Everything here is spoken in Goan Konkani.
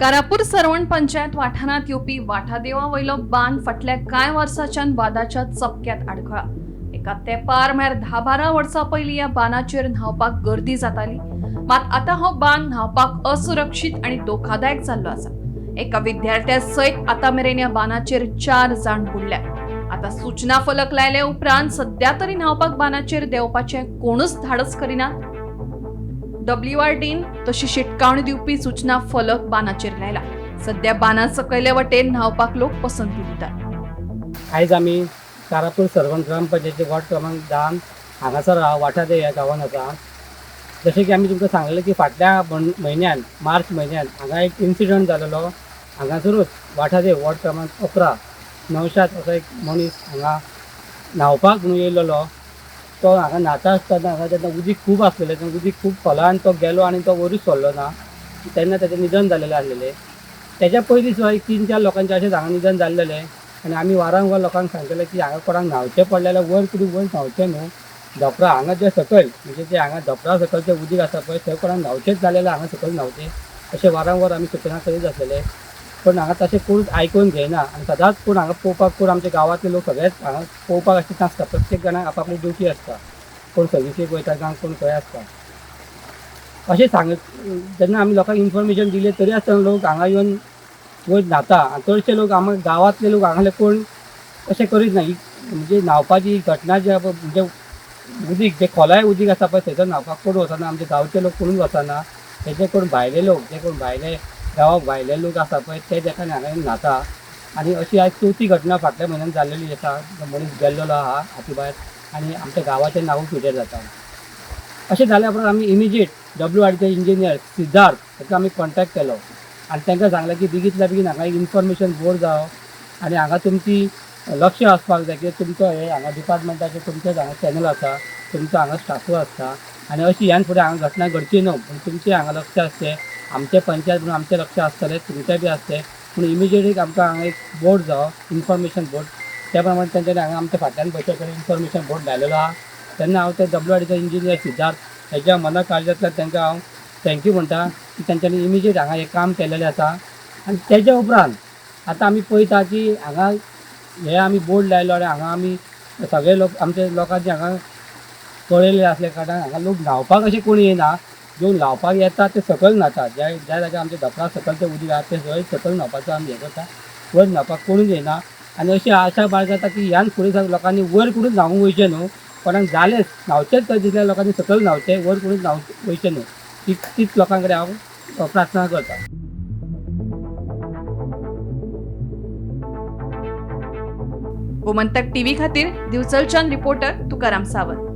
कारापूर सरवण पंचायत वाठारांत येवपी वाठादेवा वयलो बांद फाटल्या कांय वर्सांच्यान वादाच्या चपक्यात आडखळा. एका तेंपार म्हळ्यार 10-12 वर्सां पयलीं ह्या बांदाचेर न्हांवपाक गर्दी जाताली, मात आतां हो बांद न्हांवपाक असुरक्षीत आनी धोकादायक जाल्लो आसा. एका विद्यार्थ्या सयत आतां मेरेन ह्या बांदाचेर 4 जाण बुडल्यात. आतां सूचना फलक लायले उपरांत सद्या तरी न्हांवपाक बांदाचेर देंवपाचें कोणूच धाडस करिनात. डब्ल्यूआरडीन तशी शिटकावणी दिवपी सूचना फलक बांदाचेर लायला. सध्या बांदा सकयले वटेन न्हांवपाक लोक पसंती दितात. आयज आमी कारापूर सरवण ग्रामपंचायती वॉर्ड क्रमांक 10 हांगासर वाठादेव ह्या गांवांत आसा. जशें की आमी तुमकां सांगलेलें की फाटल्या म्हयन्यान, मार्च म्हयन्यान हांगा एक इन्सिडंट जालेलो. हांगासरूच वाठादेव वॉर्ड क्रमांक 11 नवशाद असो एक मनीस हांगा न्हांवपाक म्हणून येयलेलो. तो हांगा न्हाता आसतना हांगा तेन्ना उदीक खूब आसलेलें, तेन्ना उदीक खूब खोला आनी तो गेलो आनी तो वरूच सरलो ना, तेन्ना तेजें निधन जालेलें आसलेलें. तेज्या पयलीं सुद्दां एक 3-4 लोकांचें अशेंच हांगा निधन जाल्लेलें आनी आमी वारंवार लोकांक सांगताले की हांगा कोणाक न्हांवचें पडलें जाल्यार वयर कुडीन वयर न्हांवचें न्हू. धोपरा हांगा जे सकयल म्हणजे जे हांगा धोपरा सकयल जें उदीक आसा पळय थंय कोणाक न्हांवचेंच जालें जाल्यार हांगा सकयल न्हांवचें अशें वारंवार आमी सुचना करीत आसलेले. पूण हांगा तशें कोणूच आयकून घेयना आनी सदांच कोण हांगा पळोवपाक, कोण आमच्या गांवांतले लोक सगळेच हांगा पळोवपाक अशें नासता. प्रत्येक जाणाक आपापली ड्युटी आसता, कोण सर्विसीक वयता जावं कोण खंय आसता. अशें सांगत जेन्ना आमी लोकांक इन्फॉर्मेशन दिलें तरी आसतना लोक हांगा येवन वयर न्हाता आनी चडशे लोक आमकां गांवांतले लोक हांगासले कोण अशें करीत ना. म्हणजे न्हांवपाची घटना जी आसा म्हणजे उदीक जे खोलाय उदीक आसा पळय थंयसर न्हांवपाक कोण वचना, आमचे गांवचे लोक कोणूच वचना. ते कोण भायले लोक, जे कोण भायले गांवा भायले लोक आसा पळय ते तेका हांगा येवन न्हाता. आनी अशी आयज चवथी घटना फाटल्या म्हयन्यान जाल्लेली आसा. मनीस गेल्लेलो आहा हाती भायर आनी आमच्या गांवाचें नांवूय पिड्ड्यार जाता. अशें जाल्या उपरांत आमी इमिजिएट डब्ल्यूआरडीचे इंजिनियर सिद्धार्थ ताका आमी कॉन्टेक्ट केलो आनी तांकां सांगलें की बेगींतल्या बेगीन हांगा एक इन्फॉर्मेशन बोर्ड जावो आनी हांगा तुमची लक्ष आसपाक जाय की तुमचो हे हांगा डिपार्टमेंटाचें तुमचेच हांगा चॅनल आसा, तुमचो हांगा स्टाफूय आसता आनी अशी ह्यान फुडें हांगा घटना घडची न्हू पूण तुमचें हांगा लक्ष आसचें, आमचें पंचायत म्हणून आमचें लक्ष आसतलें, तुमचें बी आसचें. पूण इमिजिएटली आमकां हांगा एक बोर्ड जावो, इन्फॉर्मेशन बोर्ड. त्या प्रमाणे तेंच्यांनी हांगा आमच्या फाटल्यान बसले कडेन इन्फॉर्मेशन बोर्ड लायलेलो आहा. तेन्ना हांव ते डब्ल्यूआरडीचो इंजिनियर सिद्धार्थ हेच्या मना काळजांतल्यान तांकां हांव thank you म्हणटा की तेंच्यांनी इमिजिएट हांगा हें काम केलेलें आसा. आनी तेज्या उपरांत आतां आमी पळयता की हांगा हे आमी बोर्ड लायलो आनी हांगा आमी सगळे लोक आमचे लोकांचे हांगा कळयलें आसल्या कारणान हांगा लोक न्हांवपाक अशें कोण येना. जो न्हांवपाक येता ते सकयल न्हाता. ज्या ज्या जाग्यार आमच्या धोपरा सकयल तें उदीक आहा ते थंय सकयल न्हांवपाचो आमी हें करता, वयर न्हांवपाक कोणूच येना. आनी अशी आशा बाळगता की ह्यान फुडें सावन लोकांनी वयर कुडून न्हांवूंक वयचें न्हू. कोणाक जालेंच न्हांवचेंच थंय दिसल्यार लोकांनी सकयल न्हांवचें, वयर कुडून न्हांवचें वयचें न्हू. तीच लोकां कडेन हांव प्रार्थना करता. गोमंतक टीव्ही खातीर दिवचलच्यान रिपोर्टर तुकाराम सावंत.